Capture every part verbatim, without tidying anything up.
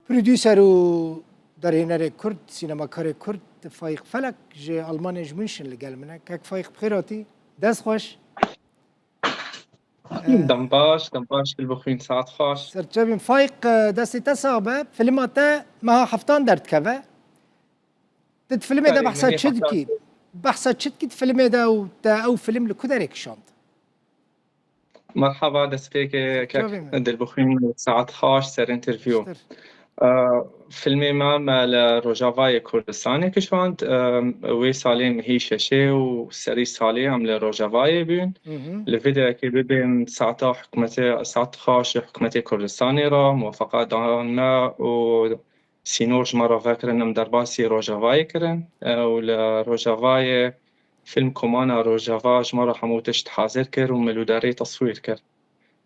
Prodûser û derhênerê Kurd, sînemakarê Kurd Faîq Felek ji Almanya, ji München li gel min e. Kek Faîq, bi xêr hatî. Dest xweş. Dem baş, dem baş, Dilbixwîn, saet xweş. Serçe bîm. Faîq, e, destê te sax be. Filma te meha heftan derdikeve. Tu di filmê de Erê, behsa mehê çi heftan. dikî? Behsa çi dikî di filmê de û te ew film li ku derê kişand? Merhaba, destpêkê kek Dilbixwîn, saet xweş, ser interview. Piştir. Ee, Filmê me, me li Rojavayê Kurdistanê kişand. Ee, wê salê mehî şeşê û serî salê em li Rojavayê bûn. Hı hı. Li vê derê bibên saeta hikûmetê, saet xweş hikûmetê Kurdistanê re muwafeqa dan me û sînor ji me re vekirin, em derbasî Rojavayê kirin, e, û li Rojavayê fîlm Komana Rojava ji me re hemû tişt hazir kir û milûderê teswîr kir.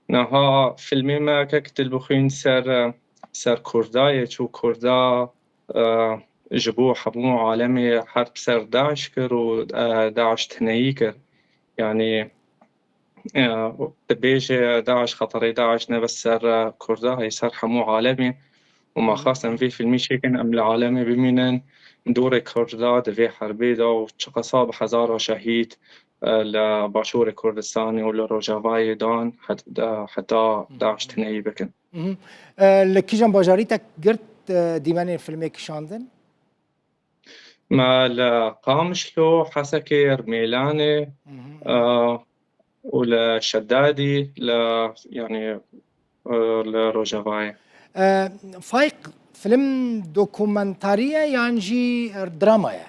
Niha filmê me kek Dilbixwîn ser, e, ser Kurda ye, çû Kurda, e, ji bo hemû alemê herb ser DAIŞ kir û, e, DAIŞ tineyî kir. Yanî, e, dibêje DAIŞ, xeterê DAIŞ ne bes ser, e, Kurda, hê ser hemû alemê. Û me xwest em vê fîlmî çêkin, em li alemê bimînin, dorê Kurda di vê herbê de û çiqasa bi hezara şehîd, e, li başûrê Kurdistanê û li Rojavayê dan het-, de, heta DAIŞ tineyî bikin. Mhm. E, li kîjan bajarî te girt, e, dîmenên filmê kişandin? Me li Qamişlo, Hesekê, Rmêlanê, Mhm. e, û li Şedadî, li, yanî, e, li Rojavayê. E, Faîq, film dokumentarî ye yan jî drama ye?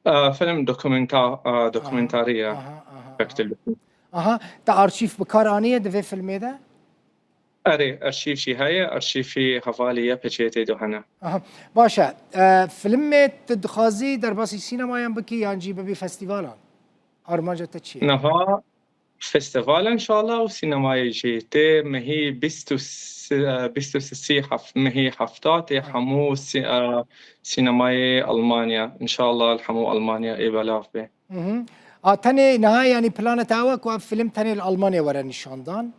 E, film dokumenta-, e, dokumentarî ye. Aha, aha, aha, aha. Aha, te arşîv bi kar aniye di vê filmê de? Erê, arşîv jî heye, arşîvî hevalî Y P C'yê tê de hene. Aha. Baş e. E, filmê tu dixwazî derbasî sînemayan bikî yan jî bibî festîvalan? Armanca te çi ye? Niha festîval înşallah û sînemayê jî tê mehî bîst û sê, e, bîst û sê hef-, mehî hefta tê Ha. hemû sî-, e, sînemayê Almanya. Înşallah li hemû Almanya ê belav bê. Mhm. A, tenê niha, yanî plana te ew e ku ev film tenê li Almanya were nîşandan?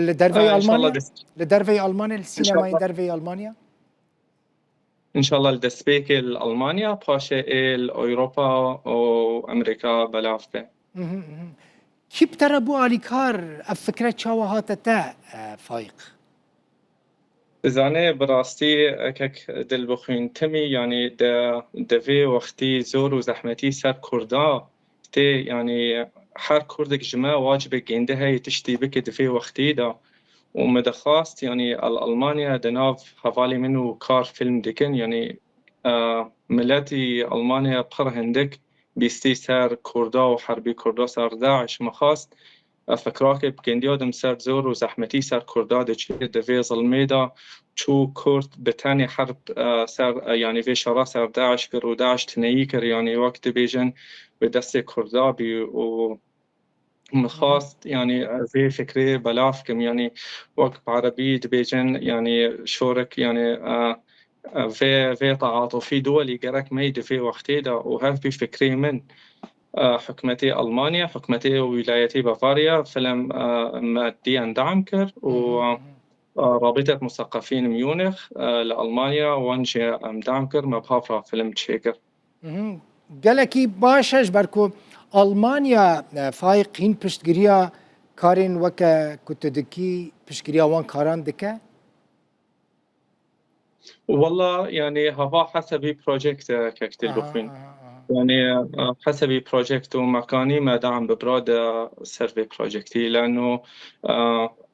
Li derveyî Ee, inşallah Almanya? dest- Li derveyî Almanya, li sînemayê İnşallah. derveyî Almanya? İnşallah li destpêkê li Almanya, paşê ê li Ewropa û Amerîka belav be. Mhm, mhm. Kî bi te re bû alîkar, ev fikre çawa hate te, e, Faîq? Dizane bi rastî, e, kek Dilbixwîn timî, yanî de, de vê wextî zor û zehmetî ser Kurda tê, yanî her Kurdek ji me wacibê gêndî heye tiştî bike di vê wextî de. Û me dixwast, yanî Al-, Almanya di nav hevalê min û kar fîlm dikin, yanî, e, miletî Almanya pir hindik bîstî ser Kurda û herbî Kurda ser DAIŞ. Me xwest, e, fikrakê bi gêndiya dim ser zor û zehmetî ser Kurda diçe di vê zilmê de, çû Kurd bi tenê herb, e, ser, e, yanî vê şera ser DAIŞ kir û DAIŞ tineyî kir, yanî wek dibêjin bi destê Kurda bî û min xwest, yanî, vê fikrê belav kim. Yanî, wek bi erebî dibêjin, yanî, şorek, yanî, e, e, vê, vê teatufî duwelî gerek me di vê wextê de û hev bî fikrê min, e, hikûmetê Almanya, hikûmetê wîlayetê Bavarya, film, e, me dî endam kir û, Hı hı, hı hı. e, Rabîtet Museqefîn Mûnîx, e, li Almanya, wan jî endam kir, me bi hev re film çêkir. Mhm. Gelekî baş e, ji ber ku Almanya, e, Faîq, hîn piştgiriya karên weke ku tu dikî, piştgiriya wan karan dike? Walla, yanî, heva hesebî projekt e, kek Aha, Dilbixwîn. aha, aha. Yanî, e, hesebî projekt û mekanî me dam bi bira de ser vê projektî. Leno, e,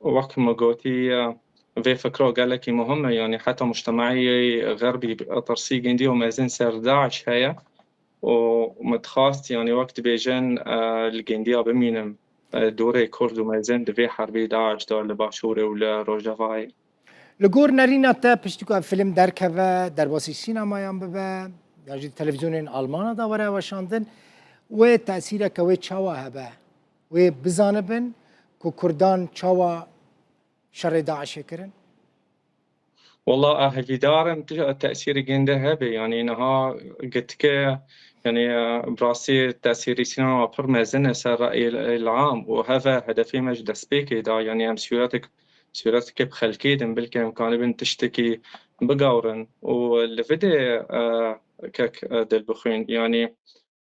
wek me gotî, e, vê fikra gelekî muhim e, yanî heta mujtemeyê xerbî tirsî gêndî û mezin ser DAIŞ heye û min dixwest, yanî wek dibêjin, e, li gêndiya bimînim, e, dorê Kurd û mezin di vê herbê DAIŞ de li Başûrê û li Rojavayê. Li gor nerîna te, piştî ku ev film derkeve, derbasî sînemayan bibe, yan jî di televîzyonên Almana de were weşandin, wê tesîreke wê çawa hebe? Wê bizanibin ku Kurdan çawa şerê DAIŞê kirin? Walla, ez hevîdar im te-, tesîrê gênde hebe. Yanî niha gitike, yanî, e, bi rastî tesîrê sînema pir mezin e ser reyê, reyê am û heve hedefê me ji destpêkê de. Yanî em sûretek sûreteke bi xelkê din, belkî em kanibin tiştekî bigawrin. Û li vidê, e, kek, e, Dilbixwîn, yanî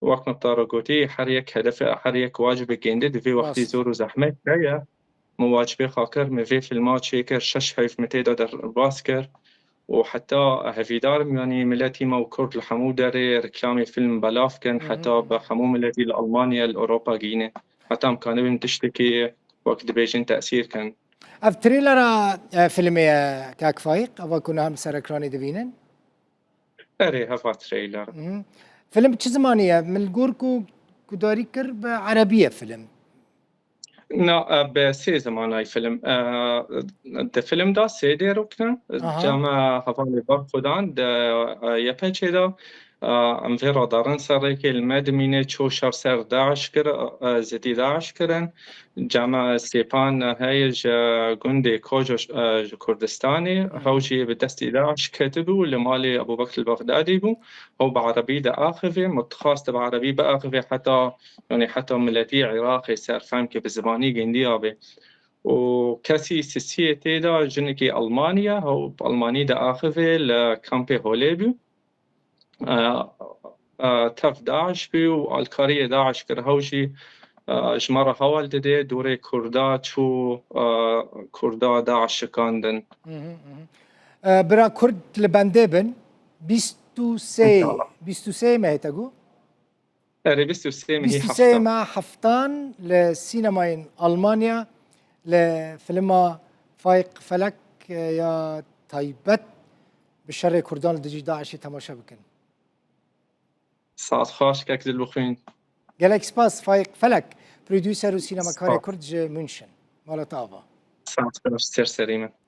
wek min te re gotî, her yek hedefe, her yek wacibê gêndî di vê wextî Rast. zor û zehmet heye. Min wacibê xwe kir, min vê filma çêkir, şeş heyv min tê de derbas kir. Û heta hevîdar im, yanî miletî me û Kurd li hemû derê reklamê film belav kin, Hı hı. heta bi hemû miletî li Almanya, li Ewropa gihîne. Heta em kanibin tiştekî wek dibêjin tesîr kin. Ev trêlera, e, filmê ye, Kak Faîq, eva ku niha em ser ekranê dibînin? Erê, heva treyler. Mhm. Film çi zimanî ye? Min li gor ku gudarî kir, bi erebî ye film. Na, e, bi sê zimanay film. E, di film de sê dêrok ne. Aha. Cem hevalê Berxwedan di, e, Y P Ç'ê de, e, em vê re derin ser rêkê li me dimîne, çû şer ser DAIŞ kir, e, zêdî DAIŞ kirin. Cem Sêpan heye ji gundê Kojo, e, ji Kurdistanê. Hı hı. Hew jî bi destî DAIŞ ketibû, li malê Ebûbekr el-Bexdadî bû. Hew bi erebî diaxivê, min dixwest bi erebî biaxivê heta, yanî heta miletî Iraqê ser fem ke bi zimanî gindiya bê. Û kesî sisiyê tê de jinekî Almaniya, hew bi Almanî diaxivê li kampê Holê bû. E, e, tev DAIŞ bû û alkariyê DAIŞ kir. Hew jî, e, ji me re heval dide, dorê Kurda çû, e, Kurda DAIŞ şikandin. Hı hı, hı hı. E, bira Kurd li bendê bin. Bîst û sê, İnşallah. Bîst û sê mehê te got? Erê, bîst û sê mehî Bîst û sê heftan. Me heftan li sînemayên Almanya li filma Faîq Felek, e, ya taybet bi şerê Kurdan li dijî DAIŞê temaşe bikin. Saet xweş, kek Dilbixwîn. Gelek spas, Faîq Felek, prodûser û sînemakarê Spas. Kurd ji München. Mala te ava. Saet xweş, ser serî min.